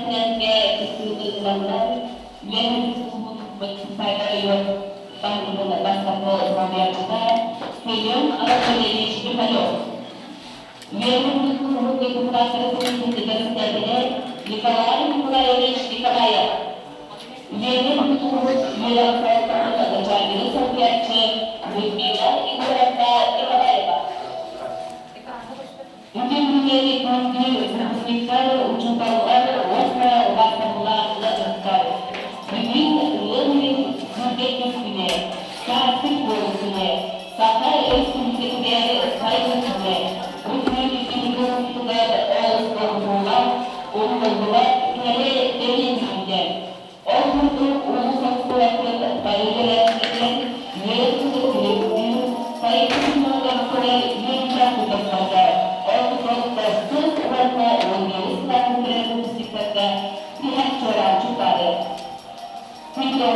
тэрээһиҥҥэ кыттыыны ыланнар, Үөһээ улууһун муниципальнай оройуон баһылыгын бастакы солбуйааччыта Семен Анатольевич Михалев, Үөһээ улууһун депутаттарын сэбиэтин бэрэссэдээтэлэ Николай Николаевич Николаев, Үөһээ улууһун үөрэҕин салалтатын начальнигын солбуйааччы Людмила Егоровна Николаева. Үтүө күндү выпускниктар, учууталлар уонна убаастабыллаах ыалдьыттар! Бүгүн ыам ыйын сүүрбэ күнэ, сааскы буолуу күнэ, Саха Өрөспүүбүлүкэтигэр сайын күнэ. Бу күн биһиги улууспутугар олус долгутуулаах, умнуллубат кэрэ бэлиэ күнэ. Ол курдук улуус оскуолатын бары үөрэнээччилэригэр үөрэх дьылын түмүктүүр, сайыҥҥы сынньалаҥҥа үөрүүлээх куттастарга, ол курдук тохсус уонна 11 кылаас бүтэрэр выпускниктарга тиһэх чуораан чугаһаары. Күндү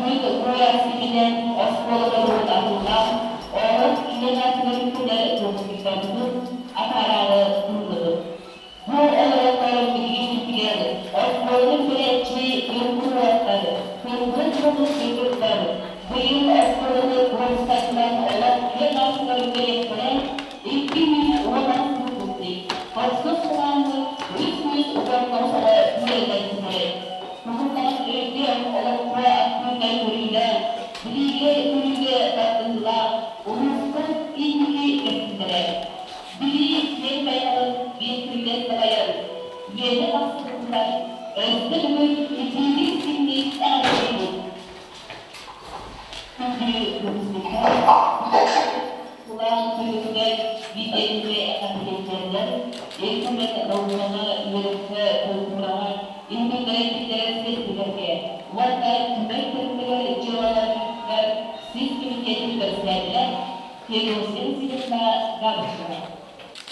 бүгүн куйаар ситиминэн оскуола боруогун атыллаан, оҕолор киинэ аатыгар үктэнэр выпускниктарбытын атаараары туһуннубут. Бу олороллор билигин илтигэр оскуоланы бүтэрээччи уолаттар, кыргыз дьонун кыргыттар быйыл оскуоланы уопсайынан олох киэҥ аартыгар үктэлиэхтэрэ 2018 выпускник хорсун санааны 319 оҕо үөрэнэн бүтэрэр. Туһунан өйдөөн олоххо актыырдай көрүүлээх, билиигэ-көрүүгэ тардыһыылаах улууспут инники кэскиллэрэ. Билии киэҥ байҕалын биэс салайан, үөһэ тахсыбытынан өссө төгүл итиитик-истиҥник эҕэрдэлиибит! Күндү выпускниктар, кылаас күнүгэр видеоны эҕэрдэлиэхтэринэн Ил Түмэн науканы, үөрэххэ, култуураҕа иһитиннэрэн киллэрэр сиэттилэргэ уонна түмэл тэрилтэлэр дьыалаларыгар сис кэмитиэтин бэрэссэдээтэлэ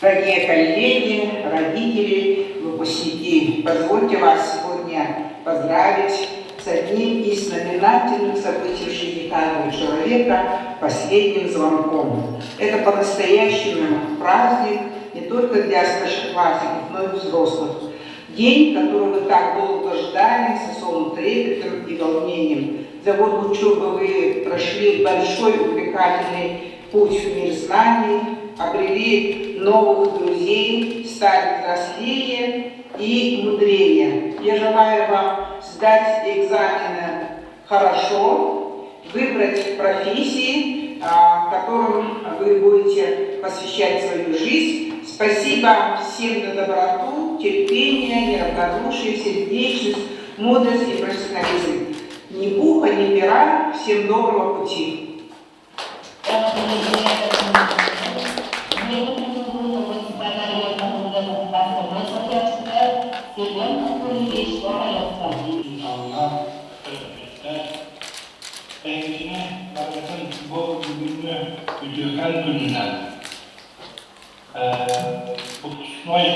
Дорогие коллеги, родители, выпускники, позвольте вас сегодня поздравить с одним из знаменательных событий в жизни каждого человека – последним звонком. Это по-настоящему праздник не только для старшеклассников, но и взрослых. День, который вы так долго ждали с особым трепетом и волнением. За год учебы вы прошли большой увлекательный путь в мир знаний, обрели новых друзей, стали взрослее и мудрее. Я желаю вам сдать экзамены хорошо, выбрать профессии, которым вы будете посвящать свою жизнь. Спасибо всем за доброту, терпение, неравнодушие, сердечность, мудрость и профессионализм. Ни пуха, ни пера. Всем доброго пути. Аллах төрөппүттэр эһигини барыгытын бу бүгүҥҥү үтүөкэн күнүнэн выпускной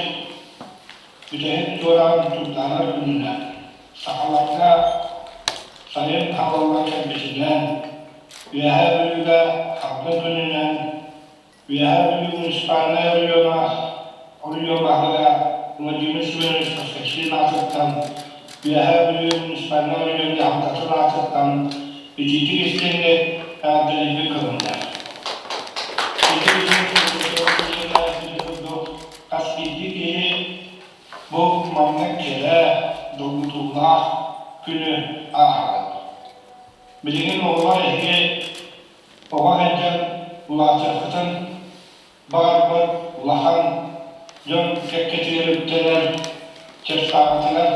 бүтэһик туораан турдаанар күнүнэн сахаларга сайын хаалаллан кэлбитинэн Үөһээ Бүлүүгэ Халгын күнүнэн Үөһээ Бүлүү муниципальнай оройуона оройуон баһылыга Владимир Семенович Поскачин аатыттан Үөһээ Бүлүү муниципальнай оройуон дьаһалтатын аатыттан итиитик истиҥник эҕэрдэлиирбин көҥүллэр. Ити курдук хас биирдии киһи бу маннык кэрэ, долгутуулаах күнү ааҕабыт. Билигин оҕолор эһиги оҕо сылдьан улаатыаххытын баҕарбыт улахан дьон кэккэтигэр үктэнэр чертаҕытыгар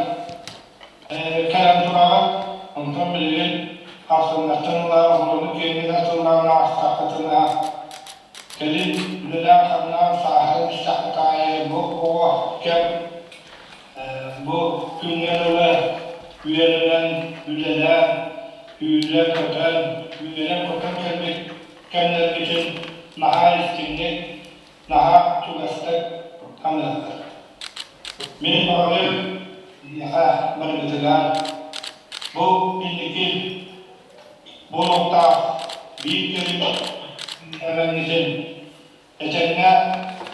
кэлэн тураҕыт. Онтон билигин ахсыннартан ыла оҕолору киэҥник атыллаан аастаххытына кэлин үлэлээн-хамнаан сааһыран истэххит аайы бу оҕо кэм бу күҥҥэ дылы үөрэнэн, үлэлээн, сүүрэн-көтөн, үөрэн-көтөн кэлбит кэмнэрбитин наһаа истиҥник, наһаа чугастык саныахпыт. Мин баҕарыам миэхэ барыгытыгар бу инники буолуохтаах биир кэлим эрэҥҥитин этэҥҥэ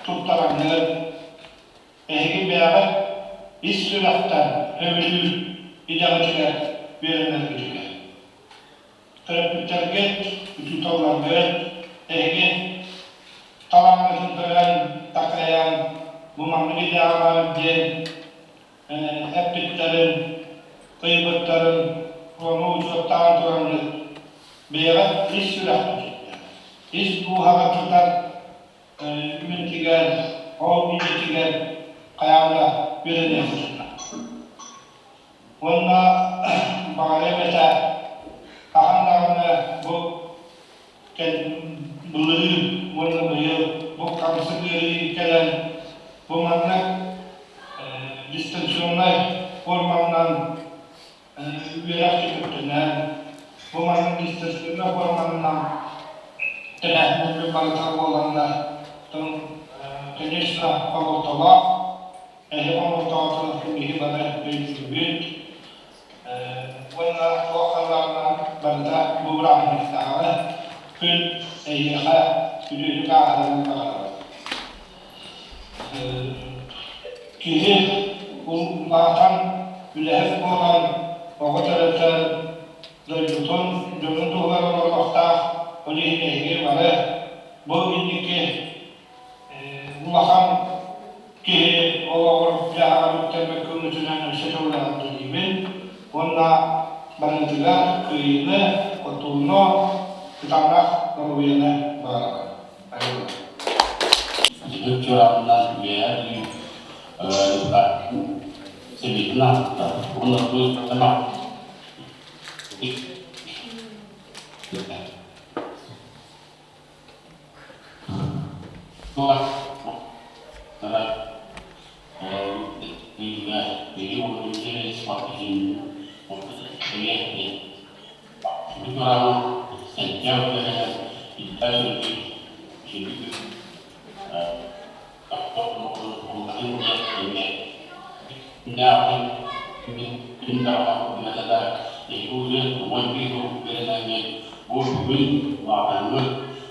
туттараҥҥыт, эһиги бэйэҕит. ис сүрэхтэн сөбүлүүр идэҕитигэр үөрэнэргитигэр. Төрөппүттэргит, учууталларгыт эһиги талааҥҥытын көрөн, такайан, бу маннык идэҕэ бар диэн эппиттэрин, ыйбыттарын ону учуоттаан тураҥҥыт бэйэҕит ис сүрэххититтэн, ис дууһаҕытыттан үлэтигэр, ол идэтигэр хайаан да үөрэниэххитин Уонна баҕарыам этэ, хаһан даҕаны бу былырыын уонна быйыл бу хамсык ыарыы кэлэн, бу маннык дистанционнай форманан үөрэх түмүктэнэн, бу маннык дистанционнай форманан тэрээһиннэрбит барыта буоланнар, конечно, хомолтолоох. Эһи оҥортоотун биһи бары өйдүүбүт уонна туох халлаанынан барыта бу бырааһынньыктааҕы күн эйиэхэ үтүөтүк ааһарын баҕарабыт. Киһи улаатан үлэһит буолан оҕо төрөтөн дойдутун, дьонун туһугар олоруохтаах, ол иһин эһиги бары бу инники улахан киһи олоҕор дьаһаҕар үктэммит көмөтүнэн өссө тыллаһан диибин уонна барыытыгар кыайыыны, хотууну, кытаанах доруобуйаны баҕарабын. Дьүһүк чуораанынан үөһээ Бүлүү сэбиэтин аатыттан уонна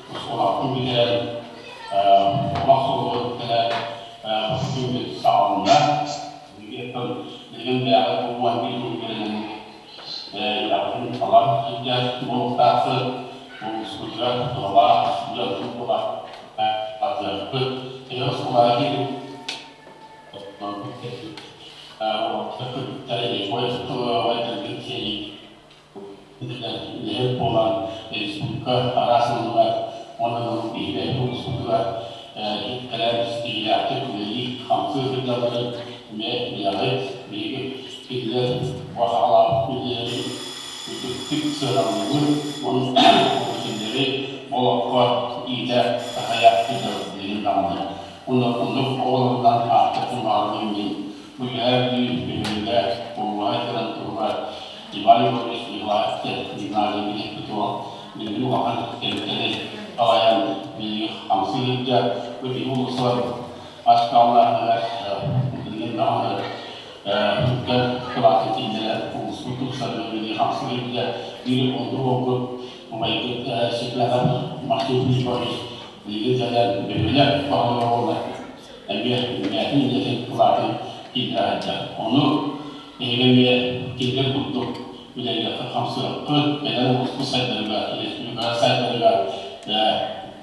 Оскуолабытын бүтэрэн, олох суолугар үктэнэн, күммүт саҕаланна. Билигин бэйэҕит бу 11 сыл үөрэнэн идэҕитин талан сылдьар буолуохтааххыт. Улууспутугар туһалаах дьон буола сылдьыахпыт. Эһиги оскуолаҕа киирбит Үлэһит буолан республика араас ыллыгар уонна биһиги улууспутугар кэлэн ситиһиилээхтик үлэлии-хамсыы сылдьалларын эмиэ билэҕит. Биһиги кинилэр саҕалаабыт үлэлэрин үрдүктүк сыаналыыбыт уонна кинилэри олоххо иитэ такайа сылдьабыт билигин даҕаны. Уонна оннук оҕолорунан ааттык баҕарабын мин Бу Үөһээ Бүлүү бөһүөлэгэ Куолуһай туран туһугар Иван Егорович Николаев гимназия Петров билигин улахан тэрилтэни салайан биһиги хамсыы сылдьар бу биһиги улуусалар ас-тааллааһыныгар билигин даҕаны түргэн кылаатын киллэрэн улууспут тупсарыгар билигин хамсыы сылдьар биир оннук олгут убайбыт Светлана Максим Филиппович билигин кэлэн бөһүөлэк баһылыга буолла эмиэ бэйэтин идэтин кылаатын киллэрэ сылдьар. Ону эһиги эмиэ кинилэр курдук үлэлиэххит-хамсыаххыт, кэлэн улууспут сайдарыгар, республика сайдарыгар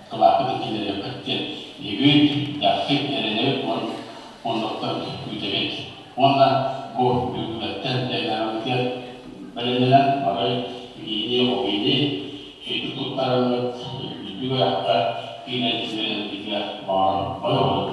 кылааккытын киллэриэххит диэн биһиги дэхсик эрэнэбит уонна оннуктан күүтэбит. Уонна бу бүгүҥҥүттэн экзаменытыгар бэлэмнэнэн бары билиини-оҕуйни үчүгэйдик туттарыммыт үрдүк үөрэххэ киирэн үөрэнэрбитигэр баҕаран олоробут.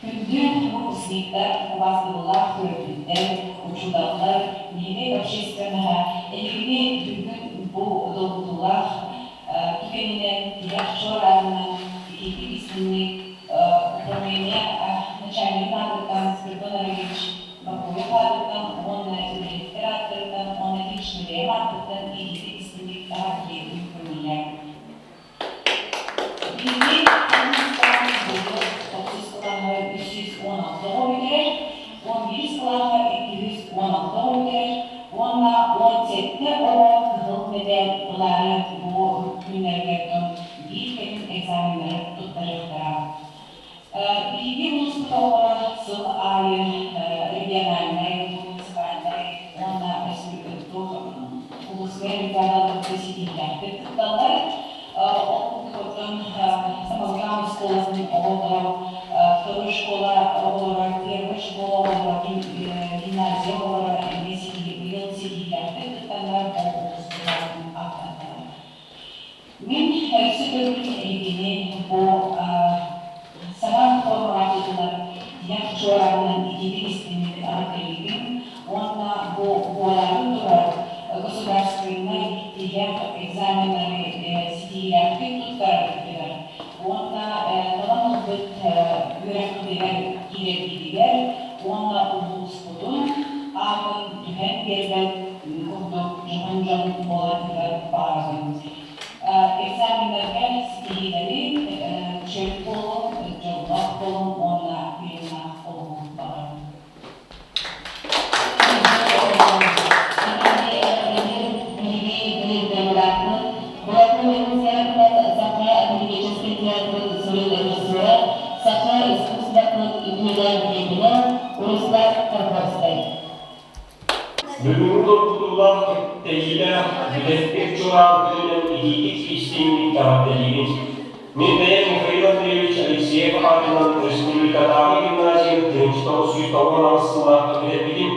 Күндү выпускниктар, убаастабыллаах төрөппүттэр, учууталлар, нэһилиэк общественноһа эһигини бүгүн бу долгутуулаах түгэнинэн тиһэх чуораанынан итиитик истиҥник управление начальнигын аатыттан Спиридон Олегович Бакуев аатыттан уонна үлэһиттэр ааттарыттан уонна лично бэйэм ааппыттан итиитик истиҥник эҕэрдэлиибин көҥүллээҥ. Биһиги улуустаах быйыл тохсус кылааһы 316 оҕо бүтэрэр, 11 кылааһы 216 оҕо бүтэрэр уонна 12 Бүгүҥҥү долгутуулаах тэйиилээх бүтэһик чуораан күнүнэн итиитик истиҥник эҕэрдэлиибин. Мин бэйэм Михаил Андреевич Алексеев аатынан республикатааҕы гимназияны 1998 сыллаахха бүтэрбитим.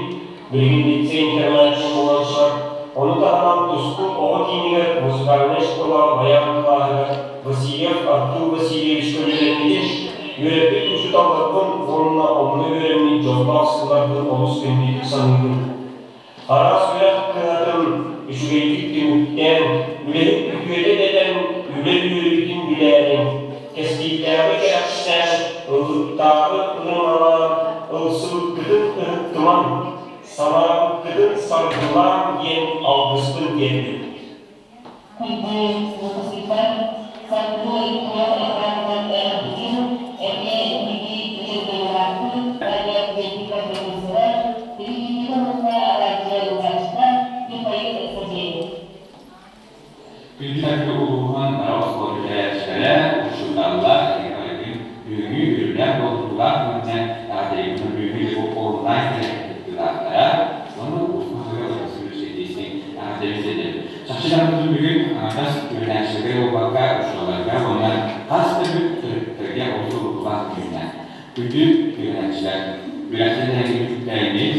Билигин лицей-интернат буолан турар. Ону таһынан Тускул оҕо киинигэр музыкальнай школаҕа баян кылааһыгар Васильев Артур Васильевичка үөрэммитим. Үөрэппит учууталларбын уонна онно үөрэммит дьоллоох сылларбын олус күндүтүк саныыбын. Араас үөрэх кыһатын үчүгэйдик түмүктээн, үлэһит үтүөтэ дэтэн, үлэ үөрүүтүн билээриҥ, кэскиллээҕи кэрэхсээн, ыллыктааҕы ылыҥалаан, ылсыбыккытын ыһыктымаҥ, санаабыккытын саргылааҥ диэн алгыспын тиэрдим. Күндү выпускниктар, салгыы туох экранынан эҕэрдэлиир, эмиэ эһиги биирдиилээхтик радиоатлетика продюсера, телевидение уонна радиоуһааччыта Михаил Сергеев. Күндү Саргы улууһун бары оскуола бүтэрээччилэрэ, учууталлар, эһиги бүгүҥҥү үөрүүлээх долгутуулаах күнүнэн эҕэрдэлиибин бүгүҥҥү онлайн кыттыылаахтара уонна улууспут ситиистик эҕэрдэлиибин Чахчы даҕаны бүгүн аҥардас үөрэнээччилэргэ буолбакка, учууталларга уонна хас да бүк төрөппүттэргэ олус уруттулаах күннэ. Күндү үөрэнээччилэр, үөрэхтэн эһигини бэйэҕит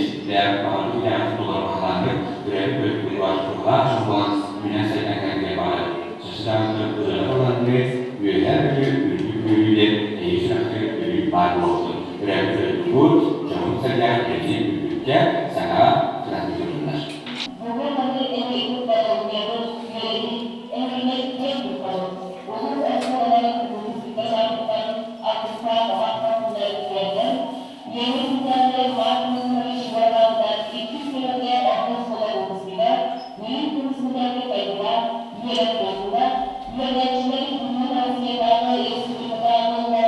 баҕарбыт идэҕитин толору баһылааҥҥыт, төрөөбүт төрүт туһалаах дьон буолан үүнэн-сайдан кэлэргэ баҕарабыт. Чахчы даҕаны ырыаҕа ылланыы, Үөһээ Бүлүү үрдүк үөрүү диэн эһиги сүрэхтэригэр өрүү баар буолуохтун. Төрөөбүт төрүппүт, дьоммут-сэргэҕит эһигини үрдүккэ, саҥаҕа кынаттыы турдуннар. Бүгүн маны эһиги доруобуйабыт үөрэбит, эһигини киэн туттабыт. Улуус оскуолаларын выпускниктарын аатыттан алгыстаах махтал тылларын тиэрдэн, үөрүү сылдьааччылар Марк Максимович Ивановтан иккис сүһүөхтээх орто оскуола выпускнига, Бүлүү көмүс мэтээлгэ кандидат, үөрэх туйгуна, үөрэнээччилэри Бүтүн Россиятааҕы республикатааҕы уонна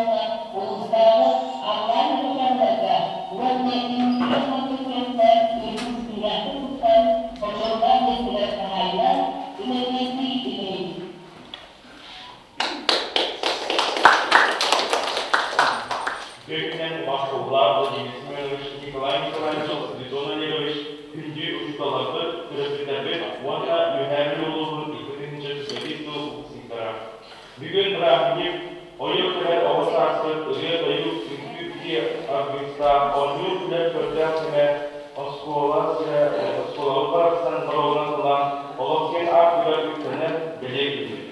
улуустааҕы онлайн олимпиадаларга уонна инникигэ хардыы күрэхтэр үрдүк ситиһиилээхтик кыттан, бочуоттаах миэстэлэр хаһаайына Иннокентий Ильин. Үтүө Махталлаах Владимир Семенович, Николай Николаевич, Платон Олегович, күндү учууталларбыт, төрөппүттэрбит уонна Үөһээ Бүлүү улууһун 2004 сыл выпускниктара. Бүгүн бырааһынньык ойор түһэр оҕо сааспыт ырыа-тойук, үҥкүү-битии аргыстаах, оонньуур-күлэр көрдөөх кэмэ оскуола сирэ оскуолабыт барахсан боруогунан ылан олох киэҥ аартыгар үктэнэр бэлиэ күммүт.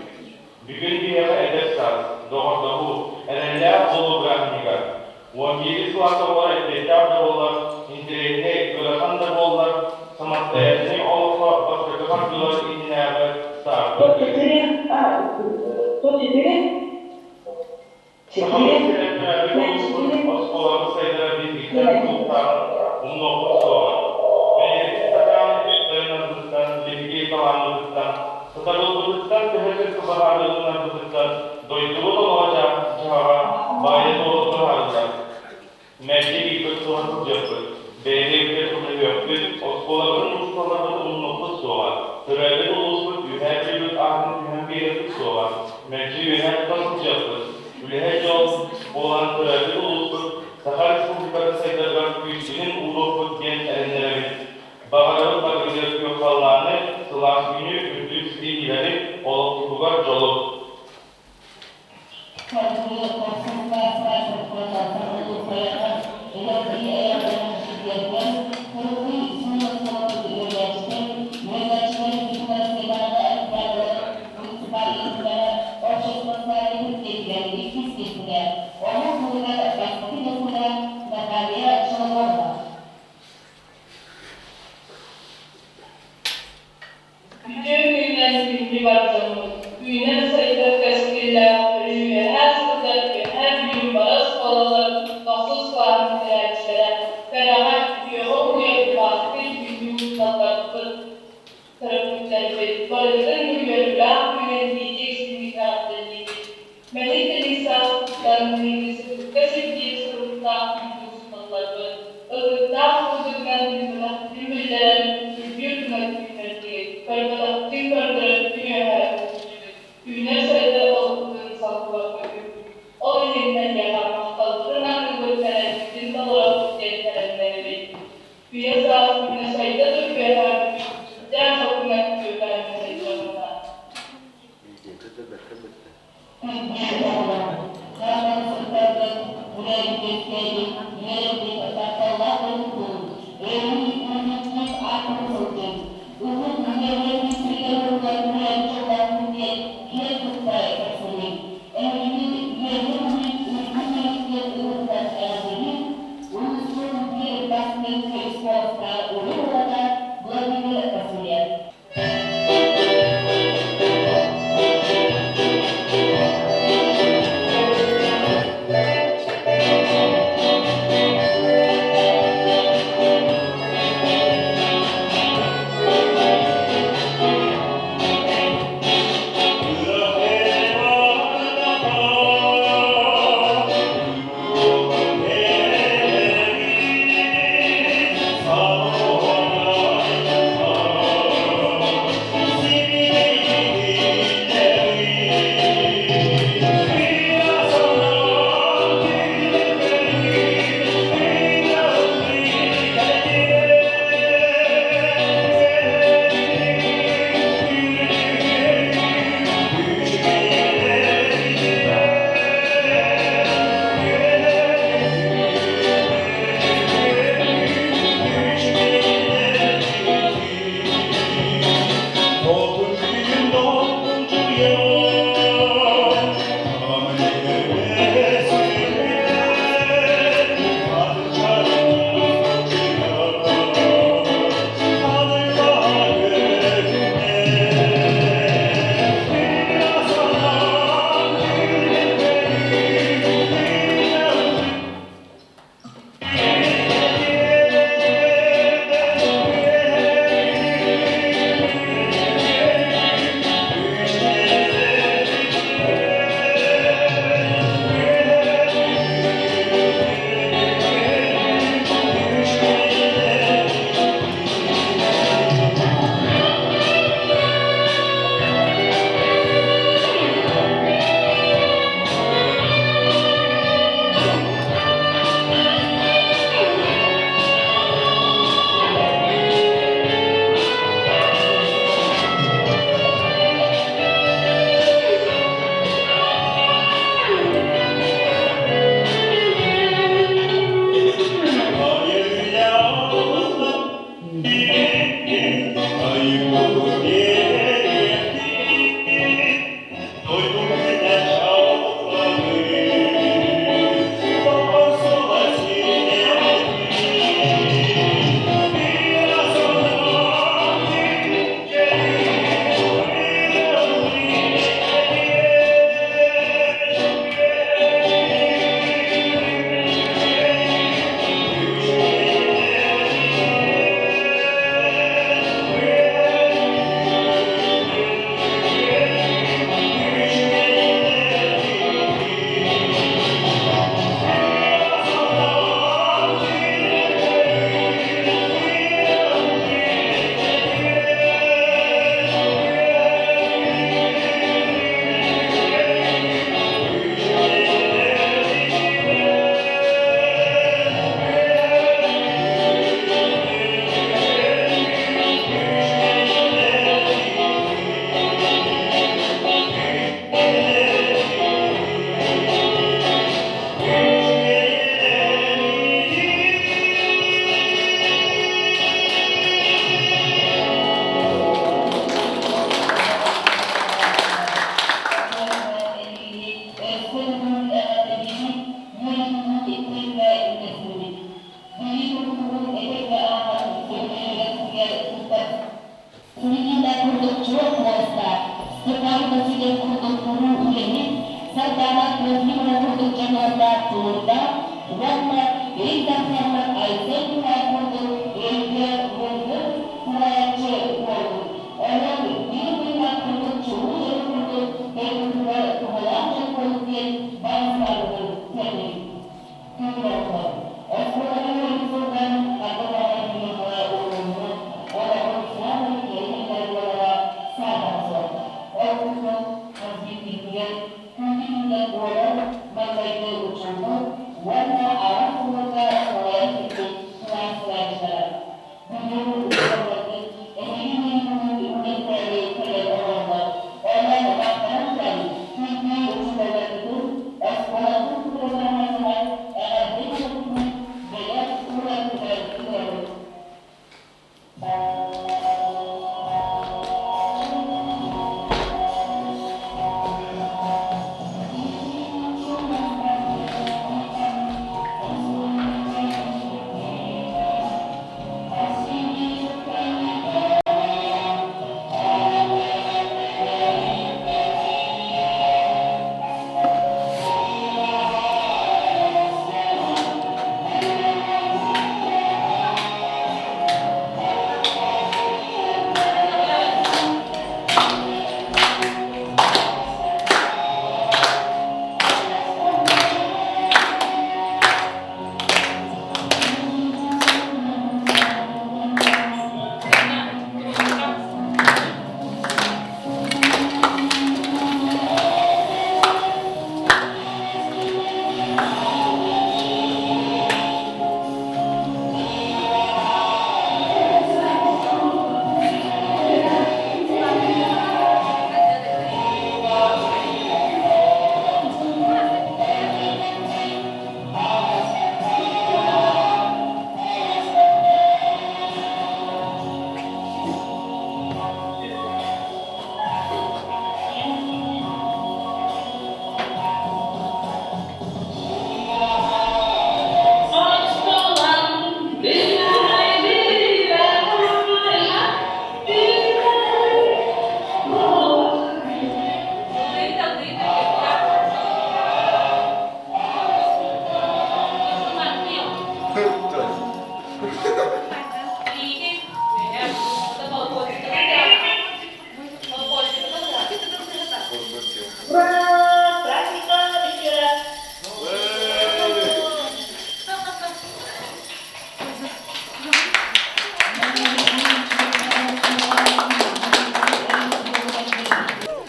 Бүгүн биһиэхэ эдэр саас, доҕордоһуу, эрэллээх буолуу бырааһынньыга. 11 сылаас оҕолор эппиэттээх да буоллар, интэриэһинэй, ыарахан да буоллар, самостоятельнай олоххо бастакы хардыылар иннинээҕи старт. Сто четыре, Сахабыт четыре, сирэ төрөөбүт пять, улууспут четыре, оскуолабыт сайдара биһигиттэн пять. тутулуктааҕын умнуохпут суоҕа. Бэйэбит сатаан сайынарбытыттан, биһиги талааммытыттан, сатабылбытыттан төһө сөпкө быһаарылынарбытыттан дойдубут олоҕо дьаһаҕа баайа-дуола быһаарыллар. Мэлдьи бииргэ тутуһан сылдьыахпыт, бэйэбит көмөлөһүөхпүт, оскуолабытын учууталларбытын умнуохпут суоҕа, төрөөбүт улууспут Үөһээ Бүлүүбүт аатын түһэн биэриэхпит суоҕа, мэлдьи үөһээ тута сылдьыахпыт. Үлэһит дьол буолан төрөөбүт улууспут Саха Республикатын сайдарыгар күүспүтүн ууруохпут диэн эрэннэрэбит. Баҕарабыт барыгытыгар күөх халлааны, сылаас күнү, үрдүк ситиһиилэри, олохпутугар дьолу! Салгыы тохсун саастаах үөрэнээччилэр Бүтүн Россиятааҕы олимпиадалар муниципальнай общество иккис миэстэтэ, омук тылыгар бастакы миэстэтэ Наталья Шаломонова. Үтүө күнүнэн күндү бар дьоммут, үүнэр-сайдар кэскиллээх, өрүү сылдьар Үөһээ Бүлүү бары оскуолаларын тохсус кылааһын бүтэрээччилэрэ, кэрэҕэ, үтүөҕэ угуйар убаастыыр күндү учууталларбыт, төрөппүттэрбит, барыгытын үөрүүлээх күнүнэн итиитик-истиҥник эҕэрдэлиибит! Мэник-тэник сааспытыттан биһиги сырдыкка сирдиир суруктаах күндү учууталларбыт, ыллыктаах суолгутунан билбэтэхпитин биллэрэн, үрдүүр гына түүннэрдигит, көрбөтөхпүтүн көрдөрөн күн үөһэ көтүттүгүт, үүнэр-сайдар олохпутун салгыбакка күүппүт. Ол иһин эһиэхэ махталбытын аныыбыт, эрэлбитин толоробут диэн эрэннэрэбит. Үйэ саас үүнэ сайда тур үөһэ.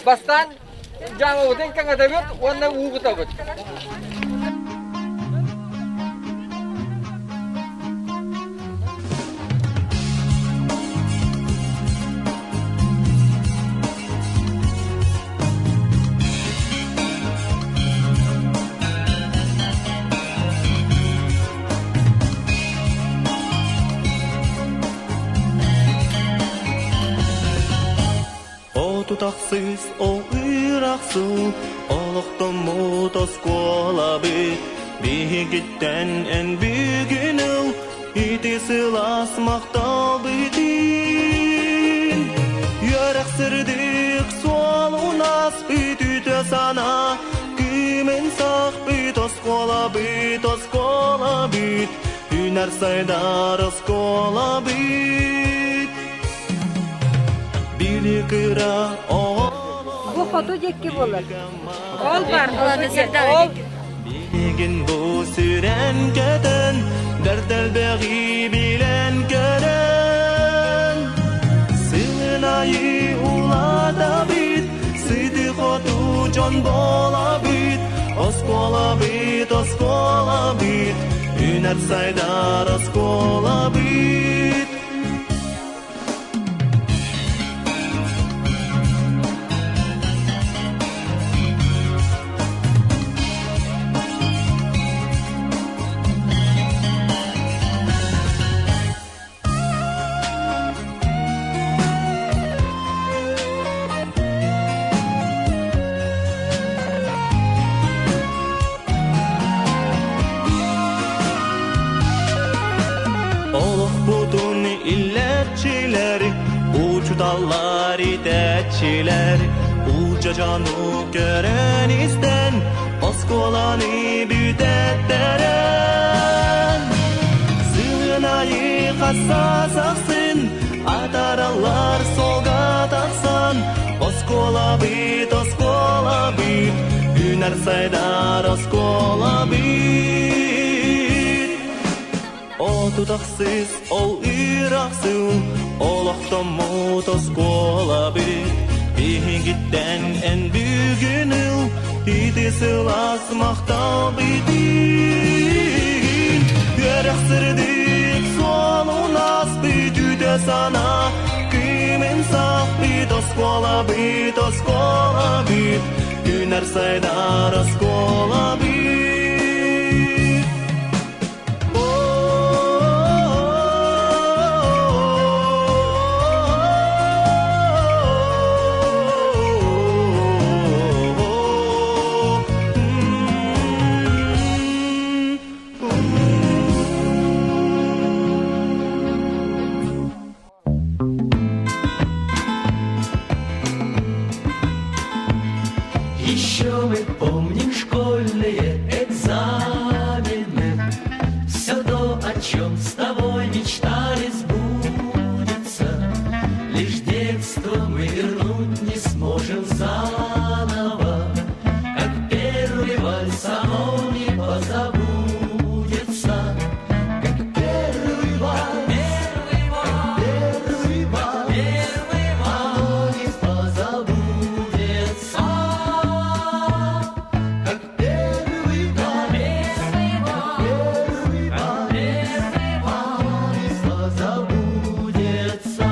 Бастаан дьаамабытын кэҥэтэбит уонна уу кутабыт. Отутахсыс ол ыырахсыл олохтоммут оскуолабыт биһигиттэн эн бүгүн ыл ити сылаас махтал бүтүн үөрэх сырдык суолун ааспыт үтүө санаа кыымын сахпыт оскуолабыт оскуолабыт үүнэр сайдар оскуолабыт били кыра Бу хоту диэки буолар. Ол бар, ол Билигин бу сүрэн көтөн, дэрдэлбэҕи билэн көрөн, сылын айы улаатабыт, сыты хоту дьон буолабыт, оскуолабыт, оскуолабыт, үүнэр сайдар оскуолабыт. Олохпутун иллэрчилэр, учуталлар итээччилэр, улдьа дьону көрөн истэн, оскуоланы бүтэттэрэн. Сылын айы хасса сахсын, атараллар суолга тахсан, оскуолабыт, оскуолабыт, үүнэр сайдар оскуолабыт. Отутахсыс ол ыырахсыл, олохтоммут оскуолабыт, биһигиттэн эн бүгүн ыл, ити сылаас махтал бүтүн. Үөрэх сырдык суолун ааспыт үтүө санаа, кыымын сахпыт оскуолабыт, оскуолабыт, үүнэр сайдар оскуолабыт. Еще мы помним школьные экзамены, Все то, о чем с тобой мечтали, сбудется. Лишь детство мы вернуть не сможем заново, Как первый вальс оно не позабудется. Как первый вальс, как первый вальс, оно не позабудется. Как первый вальс, как первый вальс, оно не позабудется.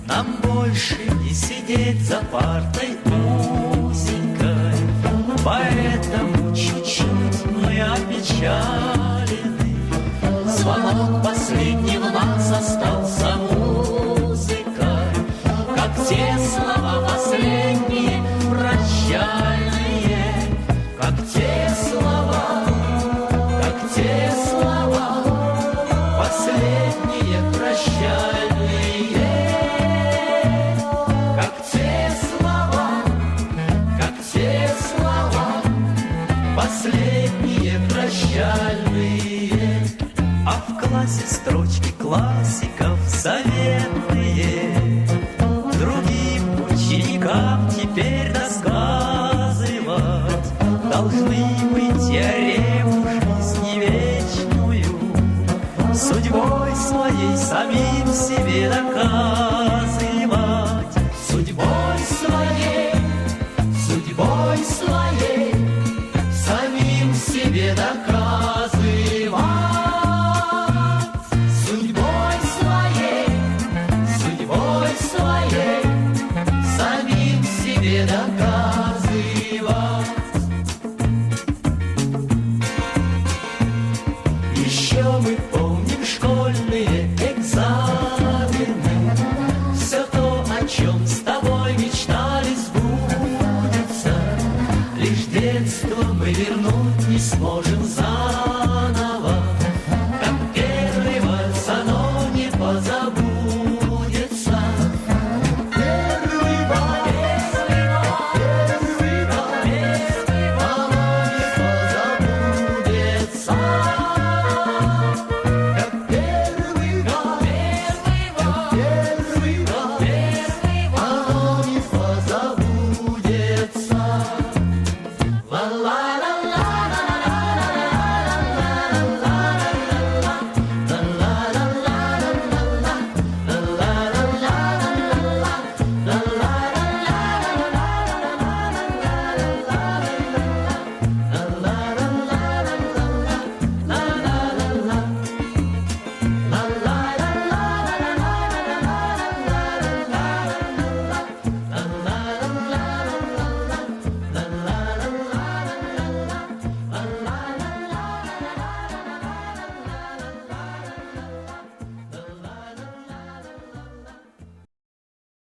Нам больше не сидеть за партой узенькой, Поэтому чуть-чуть мы опечалены. Звонок последний в нас остался музыкой, Как те слова последние прощальные, Как те слова, как те слова последние прощальные, как те слова, как те слова последние прощальные. А в классе Произносит строчки классиков заветные. Другим ученикам теперь рассказывать Должны мы теорему жизни вечную Судьбой своей самим себе доказывать. Судьбой своей, судьбой своей Самим себе доказывать. Судьбой своей, судьбой своей Самим себе доказывать. Еще мы помним школьные экзамены, Все то, о чем с тобой мечтали, сбудется. Лишь детство мы вернуть не сможем заново.